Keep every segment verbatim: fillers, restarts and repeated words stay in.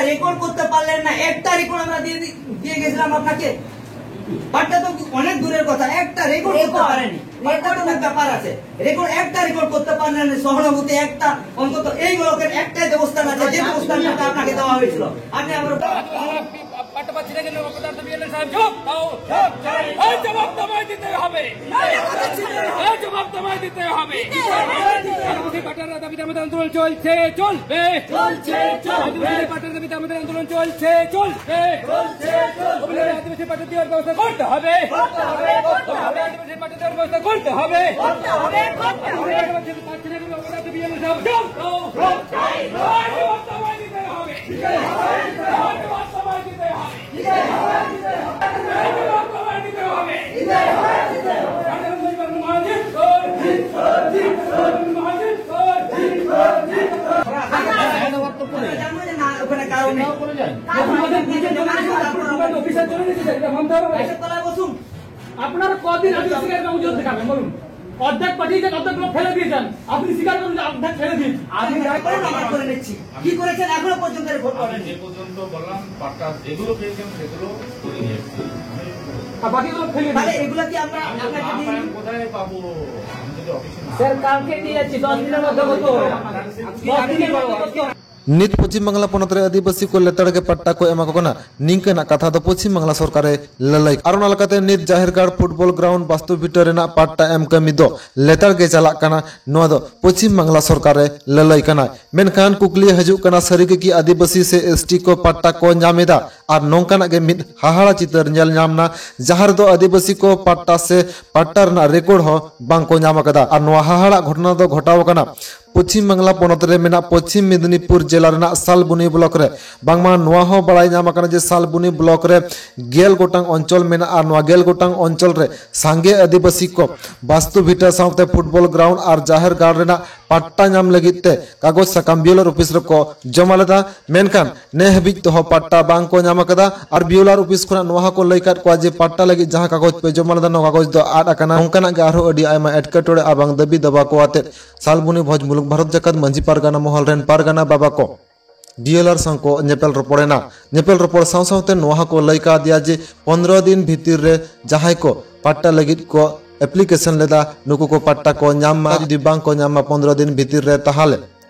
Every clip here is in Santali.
রেকর্ড করতে পারলেন না, একটা রেকর্ড আমরা দিয়ে দি- দিয়ে গেছিলাম আপনাকে। পাট্টা তো অনেক দূরের কথা, একটা রেকর্ড করতে পারেনি। পাট্টা তো একটা ব্যাপার আছে, রেকর্ড একটা রেকর্ড করতে পারলেন না, সহানুভূতি একটা, অন্তত এই ব্লকের একটাই দেবস্থান আছে, যে দেবস্থানটা আপনাকে দেওয়া হয়েছিল। আপনি আবার পাট্টা পাচ্ছি না কেন? আপনার তো বিএলএ সাহেব, জবাব দাও। এই জবাব তোমায় দিতে হবে। এই জবাব তোমায় দিতে হবে। আদিবাসী পাট্টার দাবিতে আমাদের আন্দোলন চলছে, চলবে। চলছে, চলবে। আদিবাসী পাট্টার দাবিতে আমাদের আন্দোলন চলছে, চলবে। চলছে, চলবে। আদিবাসী পাট্টা দেওয়ার ব্যবস্থা করতে হবে। করতে হবে, করতে হবে। আদিবাসী পাট্টা দেওয়ার ব্যবস্থা করতে হবে। করতে হবে, করতে হবে। আদিবাসী পাট্টা দেওয়ার ব্যবস্থা করতে হবে। জবাব দাও। জবাব চাই। জবাব তোমায় দিতে হবে। জবাব তোমায় দিতে হবে। আপনারা কদিন আদিবাসীকে একটা উদাহরণ দেখাবেন, বলুন? অর্ধেক পাঠিয়েছেন, অর্ধেক লোক ফেলে দিয়েছেন। আপনি স্বীকার করুন যে অর্ধেক ফেলে দিয়েছেন। আপনি তারপরে আমার করে নিচ্ছি। কি করেছেন এখনো পর্যন্ত রিপোর্ট আমি করেননি। যে পর্যন্ত বললাম, পাট্টা যেগুলো পেয়েছেন সেগুলো করে নিয়ে এসেছি। আমি আর বাকিগুলো ফেলে তাহলে দিয়েছেন। এগুলো কি আমরা আমি তো আপনাকে না দিয়ে পাই, দিই? আমি কোথায় পাবো? আমি যদি অফিসে না স্যার, কালকে নিয়ে যাচ্ছি, দশ দিনের মধ্যে করতে হবে। দশ দিনের মধ্যে করতে হবে। ᱱᱤᱛ ᱯᱚᱪᱷᱤᱢ ᱵᱟᱝᱞᱟ ᱯᱚᱱᱚᱛ ᱨᱮ ᱟᱹᱫᱤᱵᱟᱹᱥᱤ ᱠᱚ ᱞᱮᱛᱟᱲ ᱜᱮ ᱯᱟᱴᱴᱟ ᱠᱚ ᱮᱢᱟ ᱠᱚ ᱠᱟᱱᱟ, ᱱᱤᱝᱠᱟᱹᱱᱟᱜ ᱠᱟᱛᱷᱟ ᱫᱚ ᱯᱚᱪᱷᱤᱢ ᱵᱟᱝᱞᱟ ᱥᱚᱨᱠᱟᱨᱮ ᱞᱟᱹᱞᱟᱹᱭ᱾ ᱟᱨ ᱚᱱᱟ ᱞᱮᱠᱟᱛᱮ ᱱᱤᱛ ᱡᱟᱦᱮᱨ ᱜᱟᱲ ᱯᱷᱩᱴᱵᱚᱞ ᱜᱨᱟᱣᱩᱱᱰ ᱵᱟᱥᱛᱩ ᱵᱷᱤᱴᱟᱹ ᱨᱮᱱᱟᱜ ᱯᱟᱴᱴᱟ ᱮᱢ ᱠᱟᱹᱢᱤ ᱫᱚ ᱞᱮᱛᱟᱲ ᱜᱮ ᱪᱟᱞᱟᱜ ᱠᱟᱱᱟ᱾ ᱱᱚᱣᱟ ᱫᱚ ᱯᱚᱪᱷᱤᱢ ᱵᱟᱝᱞᱟ ᱥᱚᱨᱠᱟᱨᱮ ᱞᱟᱹᱞᱟᱹᱭ ᱠᱟᱱᱟ᱾ ᱢᱮᱱᱠᱷᱟᱱ ᱠᱩᱠᱞᱤ ᱦᱤᱡᱩᱜ ᱠᱟᱱᱟ, ᱥᱟᱹᱨᱤ ᱜᱮ ᱠᱤ ᱟᱹᱫᱤᱵᱟᱹᱥᱤ ᱥᱮ ᱮᱥᱴᱤ ᱠᱚ ᱯᱟᱴᱴᱟ ᱠᱚ ᱧᱟᱢ ᱮᱫᱟ? ᱟᱨ ᱱᱚᱝᱠᱟᱱᱟᱜ ᱜᱮ ᱢᱤᱫ ᱦᱟᱦᱟᱲᱟ ᱪᱤᱛᱟᱹᱨ ᱧᱮᱞ ᱧᱟᱢ ᱮᱱᱟ, ᱡᱟᱦᱟᱸ ᱨᱮᱫᱚ ᱟᱹᱫᱤᱵᱟᱹᱥᱤ ᱠᱚ ᱯᱟᱴᱴᱟ ᱥᱮ ᱯᱟᱴᱴᱟ ᱨᱮᱱᱟᱜ ᱨᱮᱠᱚᱨᱰ ᱦᱚᱸ ᱵᱟᱝ ᱠᱚ ᱧᱟᱢ ᱟᱠᱟᱫᱟ᱾ ᱟᱨ ᱱᱚᱣᱟ ᱦᱟᱦᱟᱲᱟᱜ ᱜᱷᱚᱴᱚᱱᱟ ᱫᱚ ᱜᱷᱚᱴᱟᱣ ᱟᱠᱟᱱᱟ ᱯᱚᱪᱷᱤᱢ ᱵᱟᱝᱞᱟ ᱯᱚᱱᱚᱛ ᱨᱮ ᱢᱮᱱᱟᱜ ᱯᱚᱪᱷᱤᱢ ᱢᱮᱫᱽᱱᱤᱯᱩᱨ ᱡᱮᱞᱟ ᱨᱮᱱᱟᱜ ᱥᱟᱞᱵᱩᱱᱤ ᱵᱞᱚᱠ ᱨᱮ᱾ ᱵᱟᱝᱢᱟ ᱱᱚᱣᱟ ᱦᱚᱸ ᱵᱟᱲᱟᱭ ᱧᱟᱢ ᱟᱠᱟᱱᱟ ᱡᱮ ᱥᱟᱞᱵᱩᱱᱤ ᱵᱞᱚᱠ ᱨᱮ ᱜᱮᱞ ᱜᱚᱴᱟᱝ ᱚᱧᱪᱚᱞ ᱢᱮᱱᱟᱜᱼᱟ᱾ ᱱᱚᱣᱟ ᱜᱮᱞ ᱜᱚᱴᱟᱝ ᱚᱧᱪᱚᱞ ᱨᱮ ᱥᱟᱸᱜᱮ ᱟᱹᱫᱤᱵᱟᱹᱥᱤ ᱠᱚ ᱵᱟᱥᱛᱩ ᱵᱷᱤᱴᱟᱹ ᱥᱟᱶᱛᱮ ᱯᱷᱩᱴᱵᱚᱞ ᱜᱨᱟᱣᱩᱱᱰ ᱟᱨ ᱡᱟᱦᱮᱨ ᱜᱟᱲ ᱨᱮᱱᱟᱜ ᱯᱟᱴᱴᱟ ᱧᱟᱢ ᱞᱟᱹᱜᱤᱫ ᱛᱮ ᱠᱟᱜᱚᱡᱽ ᱥᱟᱠᱟᱢ ᱵᱤᱭᱮᱞᱟᱨ ᱚᱯᱷᱤᱥ ᱨᱮᱠᱚ ᱡᱚᱢᱟ ᱞᱮᱫᱟ᱾ ᱢᱮᱱᱠᱷᱟᱱ ᱱᱮ ᱦᱟᱹᱵᱤᱡ ᱛᱮᱦᱚᱸ ᱯᱟᱴᱴᱟ ᱵᱟᱝ ᱠᱚ ᱧᱟᱢ ᱟᱠᱟᱫᱟ᱾ ᱟᱨ ᱵᱤᱭᱮᱞᱟᱨ ᱚᱯᱷᱤᱥ ᱠᱷᱚᱱᱟᱜ ᱱᱚᱣᱟ ᱦᱚᱸᱠᱚ ᱞᱟᱹᱭ ᱠᱟᱫ ᱠᱚᱣᱟ ᱡᱮ ᱯᱟᱴᱴᱟ ᱞᱟᱹᱜᱤᱫ ᱡᱟᱦᱟᱸ ᱠᱟᱜᱚᱡᱽ ᱯᱮ ᱡᱚᱢᱟ ᱞᱮᱫᱟ, ᱱᱚᱣᱟ ᱠᱟᱜᱚᱡᱽ ᱫᱚ ᱟᱫ ᱟᱠᱟᱱᱟ᱾ ᱚᱱᱠᱟᱱᱟᱜ ᱜᱮ ᱟᱨᱦᱚᱸ ᱟᱹᱰᱤ ᱟᱭᱢᱟ ᱮᱴᱠᱮᱴᱚᱬᱮ ᱟᱨ ᱵᱟᱝ ᱫᱟᱹᱵᱤ ᱫᱟᱵᱟ ᱠᱚ ᱟᱛᱮ ᱥᱟᱞᱵᱩᱱᱤ ᱵᱷᱚᱸᱡᱽ ᱢᱩᱞᱩᱠ ᱵᱷᱟᱨᱚᱛ ᱡᱟᱠᱟᱛ ᱢᱟᱹᱡᱷᱤ ᱯᱟᱨᱜᱟᱱᱟ ᱢᱚᱦᱚᱞ ᱨᱮᱱ ᱯᱟᱨᱜᱟᱱᱟ ᱵᱟᱵᱟ ᱠᱚ ᱰᱤ ᱮᱞ ᱟᱨ ᱥᱟᱶ ᱠᱚ ᱧᱮᱯᱮᱞ ᱨᱚᱯᱚᱲ ᱮᱱᱟ᱾ ᱧᱮᱯᱮᱞ ᱨᱚᱯᱚᱲ ᱥᱟᱶ ᱥᱟᱶᱛᱮ ᱱᱚᱣᱟ ᱦᱚᱸᱠᱚ ᱞᱟᱹᱭ ᱠᱟᱣᱫᱮᱭᱟ ᱡᱮ ᱯᱚᱱᱫᱽᱨᱚ ᱫᱤᱱ ᱵᱷᱤᱛᱤᱨ ᱨᱮ ᱡᱟᱦᱟᱸᱭ ᱠᱚ ᱯᱟᱴᱴᱟ ᱞᱟᱹᱜᱤᱫ ᱠᱚ ᱮᱯᱞᱤᱠᱮᱥᱚᱱ ᱞᱮᱫᱟ, ᱱᱩᱠᱩ ᱠᱚ ᱯᱟᱴᱴᱟ ᱠᱚ ᱧᱟᱢ ᱢᱟ᱾ ᱡᱩᱫᱤ ᱵᱟᱝ ᱠᱚ ᱧᱟᱢ ᱢᱟ ᱯᱚᱱᱫᱽᱨᱚ ᱫᱤᱱ ᱵᱷᱤᱛᱤᱨ ᱨᱮ, ᱛᱟᱦᱚᱞᱮ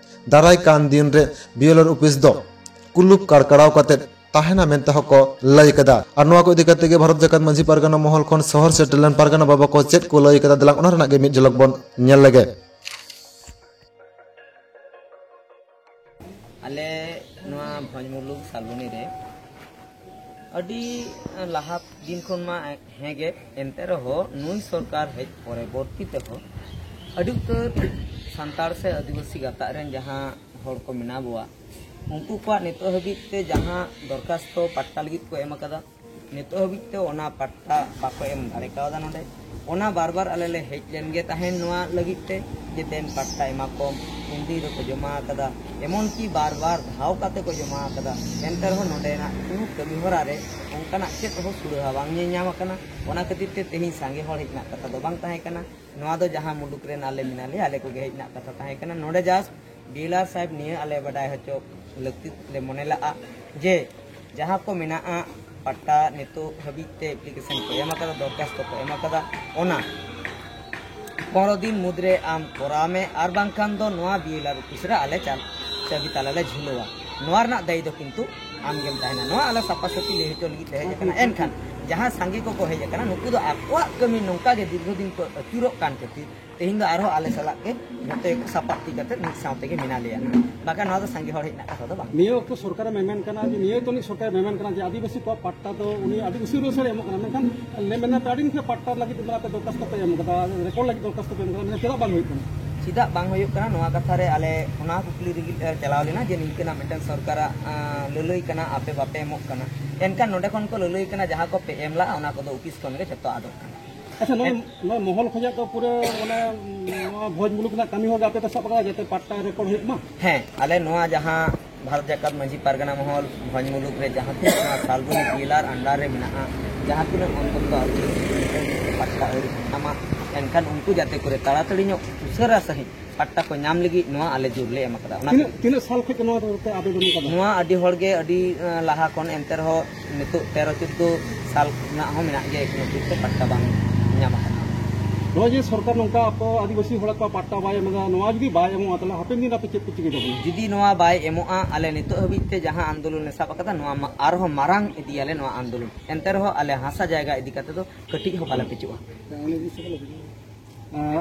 ᱫᱟᱨᱟᱭ ᱠᱟᱱ ᱫᱤᱱ ᱨᱮ ᱵᱤ ᱮᱞ ᱟᱨ ᱚᱯᱷᱤᱥ ᱫᱚ ᱠᱩᱞᱩᱯ ᱠᱟᱲᱠᱟᱲᱟᱣ ᱠᱟᱛᱮ ᱛᱟᱦᱮᱱᱟ ᱢᱮᱱᱛᱮ ᱦᱚᱸᱠᱚ ᱞᱟᱹᱭ ᱠᱟᱫᱟ᱾ ᱟᱨ ᱱᱚᱣᱟ ᱠᱚ ᱤᱫᱤ ᱠᱟᱛᱮ ᱜᱮ ᱵᱷᱟᱨᱚᱛ ᱡᱟᱠᱟᱛ ᱢᱟᱹᱡᱷᱤ ᱯᱟᱨᱜᱟᱱᱟ ᱢᱚᱦᱚᱞ ᱠᱷᱚᱱ ᱥᱚᱦᱚᱨ ᱥᱮᱴᱮᱨ ᱞᱮᱱ ᱯᱟᱨᱜᱟᱱᱟ ᱵᱟᱵᱟ ᱠᱚ ᱪᱮᱫ ᱠᱚ ᱞᱟᱹᱭ ᱠᱟᱫᱟ, ᱫᱮᱞᱟᱝ ᱚᱱᱟ ᱨᱮᱱᱟᱜ ᱜᱮ ᱢᱤᱫ ᱡᱷᱚᱞᱚᱠ ᱵᱚᱱ ᱧᱮᱞ ᱞᱮᱜᱮ᱾ ᱟᱞᱮ ᱱᱚᱣᱟ ᱵᱷᱚᱸᱡᱽ ᱢᱩᱞᱩᱠ ᱥᱟᱞᱵᱚᱱᱤ ᱨᱮ ᱟᱹᱰᱤ ᱞᱟᱦᱟ ᱫᱤᱱ ᱠᱷᱚᱱ ᱢᱟ ᱦᱮᱸ ᱜᱮ, ᱮᱱᱛᱮ ᱨᱮᱦᱚᱸ ᱱᱩᱭ ᱥᱚᱨᱠᱟᱨ ᱦᱮᱡ ᱯᱚᱨᱚᱵᱚᱨᱛᱤ ᱛᱮᱦᱚᱸ ᱟᱹᱰᱤ ᱩᱛᱟᱹᱨ ᱥᱟᱱᱛᱟᱲ ᱥᱮ ᱟᱹᱫᱤᱵᱟᱹᱥᱤ ᱜᱟᱛᱟᱜ ᱨᱮᱱ ᱡᱟᱦᱟᱸ ᱦᱚᱲ ᱠᱚ ᱢᱮᱱᱟᱜ ᱵᱚᱣᱟ, ᱩᱱᱠᱩ ᱠᱚᱣᱟᱜ ᱱᱤᱛᱚᱜ ᱦᱟᱹᱵᱤᱡ ᱛᱮ ᱡᱟᱦᱟᱸ ᱫᱚᱨᱠᱷᱟᱥᱛᱚ ᱯᱟᱴᱴᱟ ᱞᱟᱹᱜᱤᱫ ᱠᱚ ᱮᱢ ᱟᱠᱟᱫᱟ, ᱱᱤᱛᱚᱜ ᱦᱟᱹᱵᱤᱡ ᱛᱮ ᱚᱱᱟ ᱯᱟᱴᱴᱟ ᱵᱟᱠᱚ ᱮᱢ ᱫᱟᱲᱮ ᱠᱟᱣᱫᱟ ᱱᱚᱰᱮ᱾ ᱚᱱᱟ ᱵᱟᱨ ᱵᱟᱨ ᱟᱞᱮ ᱞᱮ ᱦᱮᱡ ᱞᱮᱱ ᱜᱮ ᱛᱟᱦᱮᱸᱱ ᱱᱚᱣᱟ ᱞᱟᱹᱜᱤᱫ ᱛᱮ, ᱡᱮ ᱫᱮᱱ ᱯᱟᱴᱴᱟ ᱮᱢᱟ ᱠᱚᱢ, ᱩᱱᱫᱤᱱ ᱨᱮᱠᱚ ᱡᱚᱢᱟ ᱟᱠᱟᱫᱟ, ᱮᱢᱚᱱ ᱠᱤ ᱵᱟᱨ ᱵᱟᱨ ᱫᱷᱟᱣ ᱠᱟᱛᱮ ᱠᱚ ᱡᱚᱢᱟ ᱟᱠᱟᱫᱟ, ᱮᱱᱛᱮ ᱨᱮᱦᱚᱸ ᱱᱚᱰᱮᱱᱟᱜ ᱠᱳᱱᱳ ᱠᱟᱹᱢᱤ ᱦᱚᱨᱟ ᱨᱮ ᱚᱱᱠᱟᱱᱟᱜ ᱪᱮᱫ ᱦᱚᱸ ᱥᱩᱨᱟᱹᱦᱟ ᱵᱟᱝ ᱧᱮᱞ ᱧᱟᱢ ᱟᱠᱟᱱᱟ᱾ ᱚᱱᱟ ᱠᱷᱟᱹᱛᱤᱨ ᱛᱮ ᱛᱮᱦᱮᱧ ᱥᱟᱸᱜᱮ ᱦᱚᱲ ᱦᱮᱡ ᱨᱮᱱᱟᱜ ᱠᱟᱛᱷᱟ ᱫᱚ ᱵᱟᱝ ᱛᱟᱦᱮᱸ ᱠᱟᱱᱟ᱾ ᱱᱚᱣᱟ ᱫᱚ ᱡᱟᱦᱟᱸ ᱢᱩᱞᱩᱠ ᱨᱮᱱ ᱟᱞᱮ ᱢᱮᱱᱟᱜ ᱞᱮᱭᱟ, ᱟᱞᱮ ᱠᱚᱜᱮ ᱦᱮᱡ ᱨᱮᱱᱟᱜ ᱠᱟᱛᱷᱟ ᱛᱟᱦᱮᱸ ᱠᱟᱱᱟ᱾ ᱱᱚᱰᱮ just ᱰᱤ ᱮᱞ ᱟᱨ ᱥᱟᱦᱮᱵᱽ ᱱᱤᱭᱟᱹ ᱟᱞᱮ ᱵᱟᱰᱟᱭ ᱦᱚᱪᱚ ᱞᱟᱹᱠᱛᱤ ᱞᱮ ᱢᱚᱱᱮ ᱞᱟᱜᱼᱟ ᱡᱮ ᱡᱟᱦᱟᱸ ᱠᱚ ᱢᱮᱱᱟᱜᱼᱟ ᱯᱟᱴᱴᱟ ᱱᱤᱛᱚᱜ ᱦᱟᱹᱵᱤᱡ ᱛᱮ ᱮᱯᱞᱤᱠᱮᱥᱚᱱ ᱠᱚ ᱮᱢ ᱟᱠᱟᱫᱟ, ᱫᱚᱨᱠᱷᱟᱥᱛᱚ ᱠᱚ ᱮᱢ ᱟᱠᱟᱫᱟ, ᱚᱱᱟ ᱯᱚᱱᱨᱚ ᱫᱤᱱ ᱢᱩᱫᱽᱨᱮ ᱟᱢ ᱠᱚᱨᱟᱣ ᱢᱮ, ᱟᱨ ᱵᱟᱝᱠᱷᱟᱱ ᱫᱚ ᱱᱚᱣᱟ ᱵᱤ ᱮᱞ ᱟᱨ ᱚᱯᱷᱤᱥ ᱨᱮ ᱟᱞᱮ ᱪᱟᱞ-, ᱪᱟᱹᱵᱤ ᱛᱟᱞᱟ ᱞᱮ ᱡᱷᱩᱞᱟᱹᱣᱟ᱾ ᱱᱚᱣᱟ ᱨᱮᱱᱟᱜ ᱫᱟᱭᱤ ᱫᱚ ᱠᱤᱱᱛᱩ ᱟᱢ ᱜᱮᱢ ᱛᱟᱦᱮᱱᱟ᱾ ᱱᱚᱣᱟ ᱟᱞᱮ ᱥᱟᱯᱷᱟ ᱥᱟᱹᱯᱷᱤ ᱞᱟᱹᱭ ᱦᱚᱪᱚ ᱞᱟᱹᱜᱤᱫ ᱞᱮ ᱦᱮᱡ ᱟᱠᱟᱱᱟ᱾ ᱮᱱᱠᱷᱟᱱ ᱡᱟᱦᱟᱸ ᱥᱟᱸᱜᱮ ᱠᱚᱠᱚ ᱦᱮᱡ ᱟᱠᱟᱱᱟ, ᱱᱩᱠᱩ ᱫᱚ ᱟᱠᱚᱣᱟᱜ ᱠᱟᱹᱢᱤ ᱱᱚᱝᱠᱟ ᱜᱮ ᱫᱤᱨᱜᱷᱚ ᱫᱤᱱ ᱠᱚ ᱟᱹᱪᱩᱨᱚᱜ ᱠᱟᱱ ᱠᱷᱟᱹᱛᱤᱨ ᱛᱮᱦᱮᱧ ᱫᱚ ᱟᱨᱦᱚᱸ ᱟᱞᱮ ᱥᱟᱞᱟᱜ ᱜᱮ ᱡᱚᱛᱚ ᱜᱮᱠᱚ ᱥᱟᱯᱟᱵ ᱛᱤ ᱠᱟᱛᱮ ᱢᱤᱫ ᱥᱟᱶ ᱛᱮᱜᱮ ᱢᱮᱱᱟᱜ ᱞᱮᱭᱟ᱾ ᱵᱟᱠᱷᱟᱱ ᱱᱚᱣᱟ ᱫᱚ ᱥᱟᱸᱜᱮ ᱦᱚᱲ ᱦᱮᱡ ᱨᱮᱱᱟᱜ ᱠᱟᱛᱷᱟ ᱫᱚ ᱵᱟᱝ᱾ ᱱᱤᱭᱟᱹ ᱚᱠᱛᱚ ᱥᱚᱨᱠᱟᱨᱮ ᱢᱮᱢᱮᱱ ᱠᱟᱱᱟ ᱡᱮ, ᱱᱤᱭᱟᱹ ᱛᱚ ᱱᱤᱡ ᱥᱚᱨᱠᱟᱨᱮ ᱢᱮᱢᱮᱱ ᱠᱟᱱᱟ ᱡᱮ ᱟᱹᱫᱤᱵᱟᱹᱥᱤ ᱠᱚᱣᱟᱜ ᱯᱟᱴᱴᱟ ᱫᱚ ᱩᱱᱤ ᱟᱹᱰᱤ ᱩᱥᱟᱹᱨᱟ ᱩᱥᱟᱹᱨᱟ ᱮᱢᱚᱜ ᱠᱟᱱᱟ, ᱢᱮᱱᱠᱷᱟᱱ ᱢᱮᱢᱮᱱ ᱟᱯᱮ ᱟᱹᱰᱤ ᱫᱤᱱ ᱠᱷᱚᱱ ᱯᱟᱴᱴᱟ ᱞᱟᱹᱜᱤᱫ ᱢᱮᱱᱟᱜ ᱯᱮ ᱫᱚᱨᱠᱷᱟᱥᱛᱚ ᱯᱮ ᱮᱢ ᱠᱟᱫᱟ, ᱨᱮᱠᱚᱨᱰ ᱞᱟᱹᱜᱤᱫ ᱫᱚᱨᱠᱷᱟᱥᱛᱚ ᱯᱮ ᱮᱢ ᱠᱟᱫᱟ, ᱢᱮᱱᱠᱷᱟᱱ ᱪᱮᱫᱟᱜ ᱵᱟᱝ ᱦᱩᱭᱩᱜ ᱠᱟᱱᱟ? ᱪᱮᱫᱟᱜ ᱵᱟᱝ ᱦᱩᱭᱩᱜ ᱠᱟᱱᱟ, ᱱᱚᱣᱟ ᱠᱟᱛᱷᱟ ᱨᱮ ᱟᱞᱮ ᱚᱱᱟ ᱠᱩᱠᱞᱤ ᱨᱮᱜᱮ ᱞᱮ ᱪᱟᱞᱟᱣ ᱞᱮᱱᱟ ᱡᱮ ᱱᱤᱝᱠᱟᱹᱱᱟᱜ ᱢᱤᱫᱴᱮᱱ ᱥᱚᱨᱠᱟᱨᱟᱜ, ᱟᱸ, ᱞᱟᱹᱞᱟᱹᱭ ᱠᱟᱱᱟ, ᱟᱯᱮ ᱵᱟᱯᱮ ᱮᱢᱚᱜ ᱠᱟᱱᱟ, ᱮᱱᱠᱷᱟᱱ ᱱᱚᱸᱰᱮ ᱠᱷᱚᱱ ᱠᱚ ᱞᱟᱹᱞᱟᱹᱭ ᱠᱟᱱᱟ ᱡᱟᱦᱟᱸ ᱠᱚ ᱯᱮ ᱮᱢ ᱞᱟᱜᱼᱟ ᱚᱱᱟ ᱠᱚᱫᱚ ᱚᱯᱷᱤᱥ ᱠᱷᱚᱱ ᱜᱮ ᱡᱷᱚᱛᱚ ᱟᱫᱚᱜ ᱠᱟᱱᱟ᱾ ᱟᱪᱪᱷᱟ, ᱱᱚᱣᱟ, ᱮᱱ- ᱱᱚᱣᱟ ᱢᱚᱦᱚᱞ ᱠᱷᱚᱱᱟᱜ ᱫᱚ ᱯᱩᱨᱟᱹ ᱢᱟᱱᱮ, ᱱᱚᱣᱟ ᱵᱷᱚᱸᱡᱽ ᱢᱩᱞᱩᱠ ᱨᱮᱱᱟᱜ ᱠᱟᱹᱢᱤ ᱦᱚᱨᱟ ᱟᱯᱮ ᱯᱮ ᱥᱟᱵ ᱟᱠᱟᱫᱟ ᱡᱟᱛᱮ ᱯᱟᱴᱴᱟ ᱨᱮᱠᱚᱨᱰ ᱦᱩᱭᱩᱜ ᱢᱟ? ᱦᱮᱸ, ᱟᱞᱮ ᱱᱚᱣᱟ ᱡᱟᱦᱟᱸ ᱵᱷᱟᱨᱚᱛ ᱡᱟᱠᱟᱛ ᱢᱟᱹᱡᱷᱤ ᱯᱟᱨᱜᱟᱱᱟ ᱢᱚᱦᱚᱞ ᱵᱷᱚᱸᱡᱽ ᱢᱩᱞᱩᱠ ᱨᱮ ᱡᱟᱦᱟᱸ ᱛᱤᱱᱟᱹᱜ ᱱᱚᱣᱟ ᱥᱟᱞᱵᱚᱱᱤ ᱵᱤ ᱮᱞ ᱟᱨ under ᱨᱮ ᱢᱮᱱᱟᱜᱼᱟ, ᱡᱟᱦᱟᱸ ᱛᱤᱱᱟᱹᱜ ᱚᱱᱛᱚᱛᱚ ᱟᱹᱛᱩ ᱯᱟᱴᱴᱟ ᱟᱹᱣᱨᱤ ᱠᱚ ᱧᱟᱢᱟ, ᱮᱱᱠᱷᱟᱱ ᱩᱱᱠᱩ ᱡᱟᱛᱮ ᱠᱚᱨᱮ ᱛᱟᱲᱟᱛᱟᱲᱤ ᱧᱚᱜ ᱩᱥᱟᱹᱨᱟ ᱥᱟᱺᱦᱤᱡ ᱯᱟᱴᱴᱟ ᱠᱚ ᱧᱟᱢ ᱞᱟᱹᱜᱤᱫ ᱱᱚᱣᱟ ᱟᱞᱮ ᱡᱳᱨ ᱞᱮ ᱮᱢ ᱟᱠᱟᱫᱟ᱾ ᱚᱱᱟ ᱛᱤᱱᱟᱹᱜ ᱛᱤᱱᱟᱹᱜ ᱥᱟᱞ ᱠᱷᱚᱱ ᱱᱚᱣᱟ ᱫᱚ ᱯᱮ ᱟᱵᱮᱫᱚᱱ ᱟᱠᱟᱫᱟ? ᱱᱚᱣᱟ ᱟᱹᱰᱤ ᱦᱚᱲ ᱜᱮ ᱟᱹᱰᱤ ᱞᱟᱦᱟ ᱠᱷᱚᱱ, ᱮᱱᱛᱮ ᱨᱮᱦᱚᱸ ᱱᱤᱛᱚᱜ ᱛᱮᱨᱚ ᱪᱳᱫᱽᱫᱳ ᱥᱟᱞ ᱨᱮᱱᱟᱜ ᱦᱚᱸ ᱢᱮᱱᱟᱜ ᱜᱮᱭᱟ, ᱮᱠᱷᱚᱱᱳ ᱯᱟᱴᱴᱟ ᱵᱟᱝ ᱧᱟᱢ ᱟᱠᱟᱱᱟ᱾ ᱱᱚᱜᱼᱚᱭ ᱡᱮ ᱥᱚᱨᱠᱟᱨ ᱱᱚᱝᱠᱟ ᱟᱠᱚ ᱟᱹᱫᱤᱵᱟᱹᱥᱤ ᱦᱚᱲ ᱠᱚᱣᱟᱜ ᱯᱟᱴᱴᱟ ᱵᱟᱭ ᱮᱢ ᱮᱫᱟ, ᱱᱚᱣᱟ ᱡᱩᱫᱤ ᱵᱟᱭ ᱮᱢᱚᱜᱼᱟ, ᱛᱟᱦᱚᱞᱮ ᱦᱟᱯᱮᱱ ᱫᱤᱱ ᱟᱯᱮ ᱪᱮᱫ ᱯᱮ ᱪᱤᱠᱟᱹᱭ ᱛᱟᱵᱚᱱᱟ? ᱡᱩᱫᱤ ᱱᱚᱣᱟ ᱵᱟᱭ ᱮᱢᱚᱜᱼᱟ, ᱟᱞᱮ ᱱᱤᱛᱚᱜ ᱦᱟᱹᱵᱤᱡ ᱛᱮ ᱡᱟᱦᱟᱸ ᱟᱱᱫᱳᱞᱚᱱ ᱞᱮ ᱥᱟᱵ ᱟᱠᱟᱫᱟ, ᱱᱚᱣᱟ ᱢᱟ ᱟᱨᱦᱚᱸ ᱢᱟᱨᱟᱝ ᱤᱫᱤᱭᱟᱞᱮ ᱱᱚᱣᱟ ᱟᱱᱫᱳᱞᱚᱱ᱾ ᱮᱱᱛᱮ ᱨᱮᱦᱚᱸ ᱟᱞᱮ ᱦᱟᱥᱟ ᱡᱟᱭᱜᱟ ᱤᱫᱤ ᱠᱟᱛᱮ ᱫᱚ ᱠᱟᱹᱴᱤᱡ ᱦᱚᱸ ᱵᱟᱞᱮ ᱯᱤᱪᱷᱩᱜᱼᱟ᱾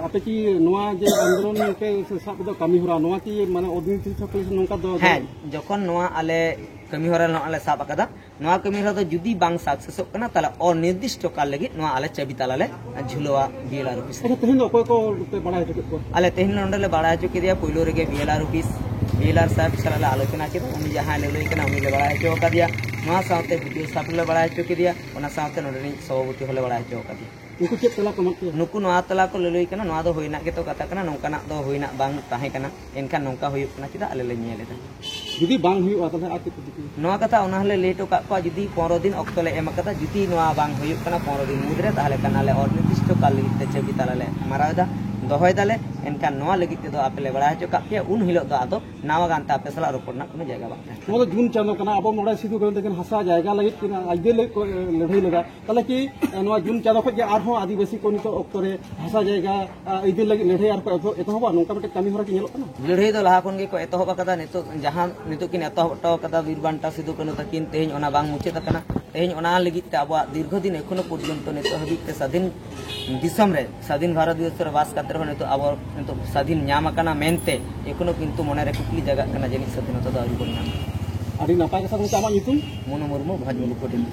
ᱟᱯᱮ ᱠᱤ ᱱᱚᱣᱟ ᱡᱮ ᱟᱱᱫᱳᱞᱚᱱ ᱯᱮ ᱥᱟᱵ ᱠᱮᱫᱟ ᱠᱟᱹᱢᱤ ᱦᱚᱨᱟ, ᱱᱚᱣᱟ ᱠᱤ ᱢᱟᱱᱮ ᱚᱱᱤᱨᱫᱤᱥᱴᱚ ᱠᱟᱞ ᱱᱚᱝᱠᱟ ᱫᱚ? ᱦᱮᱸ, ᱡᱚᱠᱷᱚᱱ ᱱᱚᱣᱟ ᱟᱞᱮ ᱠᱟᱹᱢᱤ ᱦᱚᱨᱟ ᱱᱚᱣᱟ ᱞᱮ ᱥᱟᱵ ᱟᱠᱟᱫᱟ, ᱱᱚᱣᱟ ᱠᱟᱹᱢᱤ ᱦᱚᱨᱟ ᱫᱚ ᱡᱩᱫᱤ ᱵᱟᱝ ᱥᱟᱠᱥᱮᱥᱚᱜ ᱠᱟᱱᱟ, ᱛᱟᱦᱚᱞᱮ ᱚᱱᱤᱨᱫᱤᱥᱴᱚ ᱠᱟᱞ ᱞᱟᱹᱜᱤᱫ ᱱᱚᱣᱟ ᱟᱞᱮ ᱪᱟᱹᱵᱤ ᱛᱟᱞᱟ ᱞᱮ ᱡᱷᱩᱞᱟᱹᱣᱟ ᱵᱤ ᱮᱞ ᱟᱨ ᱚᱯᱷᱤᱥ ᱨᱮ᱾ ᱟᱪᱪᱷᱟ, ᱛᱮᱦᱮᱧ ᱫᱚ ᱚᱠᱚᱭ ᱠᱚ ᱯᱮ ᱵᱟᱲᱟᱭ ᱦᱚᱪᱚ ᱠᱮᱫ ᱠᱚᱣᱟ? ᱟᱞᱮ ᱛᱮᱦᱮᱧ ᱱᱚᱰᱮ ᱞᱮ ᱵᱟᱲᱟᱭ ᱦᱚᱪᱚ ᱠᱮᱫᱮᱭᱟ, ᱯᱳᱭᱞᱳ ᱨᱮᱜᱮ ᱵᱤ ᱮᱞ ᱟᱨ ᱚᱯᱷᱤᱥ, ᱵᱤ ᱮᱞ ᱟᱨ ᱥᱟᱦᱮᱵᱽ ᱥᱟᱞᱟᱜ ᱞᱮ ᱟᱞᱳᱪᱚᱱᱟ ᱠᱮᱫᱟ᱾ ᱩᱱᱤ ᱡᱟᱦᱟᱸᱭ ᱞᱟᱹᱞᱟᱹᱭ ᱠᱟᱱᱟ, ᱩᱱᱤ ᱞᱮ ᱵᱟᱲᱟᱭ ᱦᱚᱪᱚ ᱟᱠᱟᱫᱮᱭᱟ᱾ ᱱᱚᱣᱟ ᱥᱟᱶᱛᱮ ᱵᱤ ᱰᱤ ᱳ ᱥᱟᱦᱮᱵᱽ ᱞᱮ ᱵᱟᱲᱟᱭ ᱦᱚᱪᱚ ᱠᱮᱫᱮᱭᱟ, ᱚᱱᱟ ᱥᱟᱶᱛᱮ ᱱᱚᱰᱮ ᱨᱤᱱᱤᱡ ᱥᱚᱵᱷᱟᱯᱚᱛᱤ ᱦᱚᱸᱞᱮ ᱵᱟᱲᱟᱭ ᱦᱚᱪᱚ ᱟᱠᱟᱫᱮᱭᱟ᱾ ᱱᱩᱠᱩ ᱪᱮᱫ ᱛᱮᱞᱟ ᱠᱚ ᱮᱢᱟᱜ ᱯᱮᱭᱟ? ᱱᱩᱠᱩ ᱱᱚᱣᱟ ᱛᱮᱞᱟ ᱠᱚ ᱞᱟᱹᱞᱟᱹᱭ ᱠᱟᱱᱟ, ᱱᱚᱣᱟ ᱫᱚ ᱦᱩᱭᱱᱟᱜ ᱜᱮᱛᱚ ᱠᱟᱛᱷᱟ ᱠᱟᱱᱟ, ᱱᱚᱝᱠᱟᱱᱟᱜ ᱫᱚ ᱦᱩᱭᱱᱟᱜ ᱵᱟᱝ ᱛᱟᱦᱮᱸ ᱠᱟᱱᱟ, ᱮᱱᱠᱷᱟᱱ ᱱᱚᱝᱠᱟ ᱦᱩᱭᱩᱜ ᱠᱟᱱᱟ ᱪᱮᱫᱟᱜ, ᱟᱞᱮ ᱞᱮ ᱧᱮᱞ ᱮᱫᱟ᱾ ᱡᱩᱫᱤ ᱵᱟᱝ ᱦᱩᱭᱩᱜᱼᱟ, ᱛᱟᱦᱚᱞᱮ ᱟᱨ ᱪᱮᱫ ᱯᱮ ᱪᱤᱠᱟᱹᱭᱟ? ᱱᱚᱣᱟ ᱠᱟᱛᱷᱟ ᱚᱱᱟ ᱦᱚᱸᱞᱮ ᱞᱟᱹᱭ ᱦᱚᱴᱚ ᱠᱟᱜ ᱠᱚᱣᱟ, ᱡᱩᱫᱤ ᱯᱚᱱᱨᱚ ᱫᱤᱱ ᱚᱠᱛᱚ ᱞᱮ ᱮᱢ ᱟᱠᱟᱫᱟ, ᱡᱩᱫᱤ ᱱᱚᱣᱟ ᱵᱟᱝ ᱦᱩᱭᱩᱜ ᱠᱟᱱᱟ ᱯᱚᱱᱨᱚ ᱫᱤᱱ ᱢᱩᱫᱽᱨᱮ, ᱛᱟᱦᱚᱞᱮ ᱠᱷᱟᱱ ᱟᱞᱮ ᱚᱱᱤᱨᱫᱤᱥᱴᱚ ᱠᱟᱞ ᱞᱟᱹᱜᱤᱫ ᱛᱮ ᱪᱟᱹᱵᱤ ᱛᱟᱞᱟ ᱞᱮ ᱢᱟᱨᱟᱣ ᱮᱫᱟ, ᱫᱚᱦᱚᱭ ᱫᱟᱞᱮ᱾ ᱮᱱᱠᱷᱟᱱ ᱱᱚᱣᱟ ᱞᱟᱹᱜᱤᱫ ᱛᱮᱫᱚ ᱟᱯᱮ ᱞᱮ ᱵᱟᱲᱟᱭ ᱦᱚᱪᱚ ᱠᱟᱜ ᱯᱮᱭᱟ, ᱩᱱ ᱦᱤᱞᱳᱜ ᱫᱚ ᱟᱫᱚ ᱱᱟᱣᱟ ᱜᱟᱱᱛᱮ ᱟᱯᱮ ᱥᱟᱞᱟᱜ ᱨᱚᱯᱚᱲ ᱨᱮᱱᱟᱜ ᱠᱳᱱᱳ ᱡᱟᱭᱜᱟ ᱵᱟᱝ ᱛᱟᱦᱮᱱᱟ᱾ ᱱᱚᱣᱟ ᱫᱚ ᱡᱩᱱ ᱪᱟᱸᱫᱚ ᱠᱟᱱᱟ, ᱟᱵᱚ ᱱᱚᱰᱮ ᱥᱤᱫᱩ ᱠᱟᱹᱱᱦᱩ ᱛᱟᱹᱠᱤᱱ ᱦᱟᱥᱟ ᱡᱟᱭᱜᱟ ᱞᱟᱹᱜᱤᱫ ᱠᱤᱱ ᱟᱹᱭᱫᱟᱹᱨ ᱞᱟᱹᱜᱤᱫ ᱠᱚ ᱞᱟᱹᱲᱦᱟᱹᱭ ᱞᱮᱫᱟ, ᱛᱟᱦᱚᱞᱮ ᱠᱤ ᱱᱚᱣᱟ ᱡᱩᱱ ᱪᱟᱸᱫᱚ ᱠᱷᱚᱱ ᱜᱮ ᱟᱨᱦᱚᱸ ᱟᱹᱫᱤᱵᱟᱹᱥᱤ ᱠᱚ ᱱᱤᱛᱚᱜ ᱚᱠᱛᱚ ᱨᱮ ᱦᱟᱥᱟ ᱡᱟᱭᱜᱟ ᱟᱹᱭᱫᱟᱹᱨ ᱞᱟᱹᱜᱤᱫ ᱞᱟᱹᱲᱦᱟᱹᱭ ᱟᱨ ᱠᱚ ᱮᱛᱚ-, ᱮᱛᱚᱦᱚᱵᱟ, ᱱᱚᱝᱠᱟ ᱢᱤᱫᱴᱮᱱ ᱠᱟᱹᱢᱤ ᱦᱚᱨᱟ ᱠᱤ ᱧᱮᱞᱚᱜ ᱠᱟᱱᱟ? ᱞᱟᱹᱲᱦᱟᱹᱭ ᱫᱚ ᱞᱟᱦᱟ ᱠᱷᱚᱱ ᱜᱮᱠᱚ ᱮᱛᱚᱦᱚᱵ ᱟᱠᱟᱫᱟ᱾ ᱱᱤᱛᱚᱜ ᱡᱟᱦᱟᱸ ᱱᱤᱛᱚᱜ ᱠᱤᱱ ᱮᱛᱚᱦᱚᱵ ᱦᱚᱴᱚ ᱟᱠᱟᱫᱟ ᱵᱤᱨ ᱵᱟᱱᱴᱟ ᱥᱤᱫᱩ ᱠᱟᱹᱱᱦᱩ ᱛᱟᱹᱠᱤᱱ, ᱛᱮᱦᱮᱧ ᱚᱱᱟ ᱵᱟᱝ ᱢᱩᱪᱟᱹᱫ ᱟᱠᱟᱱᱟ᱾ ᱛᱮᱦᱮᱧ ᱚᱱᱟ ᱞᱟᱹᱜᱤᱫ ᱛᱮ ᱟᱵᱚᱣᱟᱜ ᱫᱤᱨᱜᱷᱚ ᱫᱤᱱ ᱮᱠᱷᱚᱱᱳ ᱯᱚᱨᱡᱚᱱᱛᱚ ᱱᱤᱛᱚᱜ ᱦᱟᱹᱵᱤᱡ ᱛᱮ ᱥᱟᱫᱷᱤᱱ ᱫᱤᱥᱚᱢ ᱨᱮ, ᱥᱟᱫᱷᱤᱱ ᱵᱷᱟᱨᱚᱛ ᱫᱤᱵᱚᱥ ᱨᱮ ᱵᱟᱥ ᱠᱟᱛᱮ ᱨᱮᱦᱚᱸ ᱱᱤᱛᱚᱜ ᱟᱵᱚ ᱱᱤᱛᱚᱜ ᱥᱟᱫᱷᱤᱱ ᱧᱟᱢ ᱟᱠᱟᱱᱟ ᱢᱮᱱᱛᱮ ᱮᱠᱷᱚᱱᱳ ᱠᱤᱱᱛᱩ ᱢᱚᱱᱮᱨᱮ ᱠᱩᱠᱞᱤ ᱡᱟᱜᱟᱜ ᱠᱟᱱᱟ, ᱡᱟᱹᱱᱤᱡ ᱥᱟᱫᱷᱤᱱᱚᱛᱟ ᱫᱚ ᱟᱹᱣᱨᱤ ᱵᱚᱱ ᱧᱟᱢᱟ᱾ ᱟᱹᱰᱤ ᱱᱟᱯᱟᱭ ᱠᱟᱛᱷᱟ ᱜᱚᱢᱠᱮ, ᱟᱢᱟᱜ ᱧᱩᱛᱩᱢ? ᱢᱚᱱᱳ ᱢᱩᱨᱢᱩ, ᱵᱷᱟᱡᱽ ᱢᱩᱞᱩᱠ ᱠᱚᱴᱷᱤᱱ᱾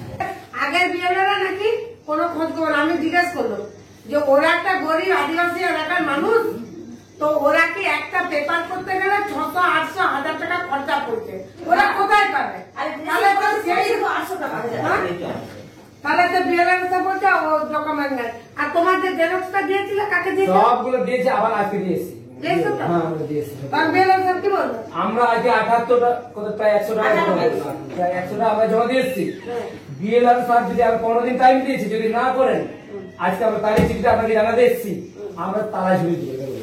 আগের বিএলআররা নাকি কোনো খোঁজ খবর, আমি জিজ্ঞেস করলাম যে ওরা একটা গরিব আদিবাসী এলাকার মানুষ, তো ওরা কি একটা পেপার করতে গেলে ছশো আটশো হাজার টাকা খরচা পড়ছে, ওরা কোথায় পাবে? আরে, তাহলে তো সেই তো আটশো টাকা। হ্যাঁ? তাহলে তো বিএলআর স্যার বলছে ও ডকুমেন্ট নেই। আর তোমার যে জেরক্সটা দিয়েছিলে, কাকে দিয়েছিলে? সবগুলো দিয়েছি, আবার আজকে দিয়েছি। দিয়েছো তো? হ্যাঁ, আমরা দিয়েছি। আর বিএলআর স্যার কি বললো? আমরা আজকে আটাত্তর টা, কত, প্রায় একশো টাকা জমা দিয়েছি। প্রায় একশো টাকা আমরা জমা দিয়ে এসেছি। বিএলআর স্যার যদি আমি পনেরো দিন টাইম দিয়েছি, যদি না করেন, আজকে আমরা তারিখ চিঠিটা আপনাকে জানাতে এসেছি, আমরা তালা ঝুলিয়ে দিয়ে দেবো।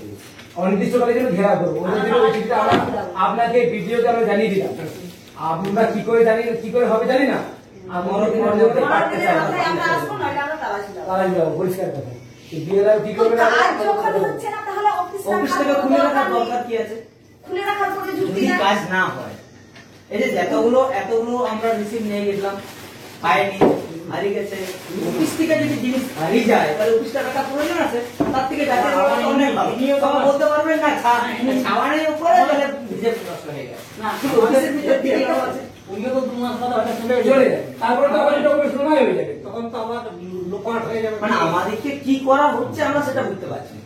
অনির্দিষ্টকালের জন্য ঘেরাও করবো। ওদের জন্য ওই চিঠিটা আমরা আপনাকে, ভিডিওতে আমরা জানিয়ে দিলাম। আমরা কি করে জানি, কি করে হবে জানি না। আমরা পরবর্তী পার্টটা চাই। আমরা আসবো, নয়টা আমরা তালা ছিল। তালা ছিল, পরিষ্কার কথা। বিএলআর কি করবে না? কাজ যখন হচ্ছে না, তাহলে অফিস অফিস থেকে খুলে রাখার দরকার কি আছে? খুলে রাখার কোনো যুক্তি যদি নাই। কাজ না হয়, এই যে যতগুলো, এতগুলো আমরা রিসিভ নিয়ে গেছিলাম, পাইনি, হারিয়ে গেছে। অফিস থেকে যদি জিনিস হারিয়ে যায়, তাহলে অফিস টাকাটা প্রয়োজন আছে, তার থেকে যাতে অনেক ভালো। তখন বলতে পারবেন না, ছা- ছাওয়ানির উপরে তাহলে ভিজে নষ্ট হয়ে গেছে। না, কিন্তু অফিসের ভিতরে দিয়ে দেওয়া আছে। উনিও তো দু মাস বাদে হঠাৎ চলে চলে যায়। তারপরে তো আবার এটা অফিস সময় হয়ে যাবে। তখন তো আবার লোপাট হয়ে যাবে। মানে আমাদেরকে কি করা হচ্ছে আমরা সেটা বুঝতে পারছি না।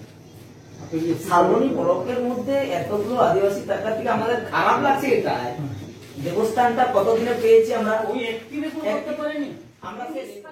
সালবনি ব্লকের মধ্যে এতগুলো আদিবাসী থাকার থেকে আমাদের খারাপ লাগছে এটাই। দেবস্থানটা কতদিনে পেয়েছি আমরা? ওই একটি রেকর্ড করতে পারেনি। আমরা শেষ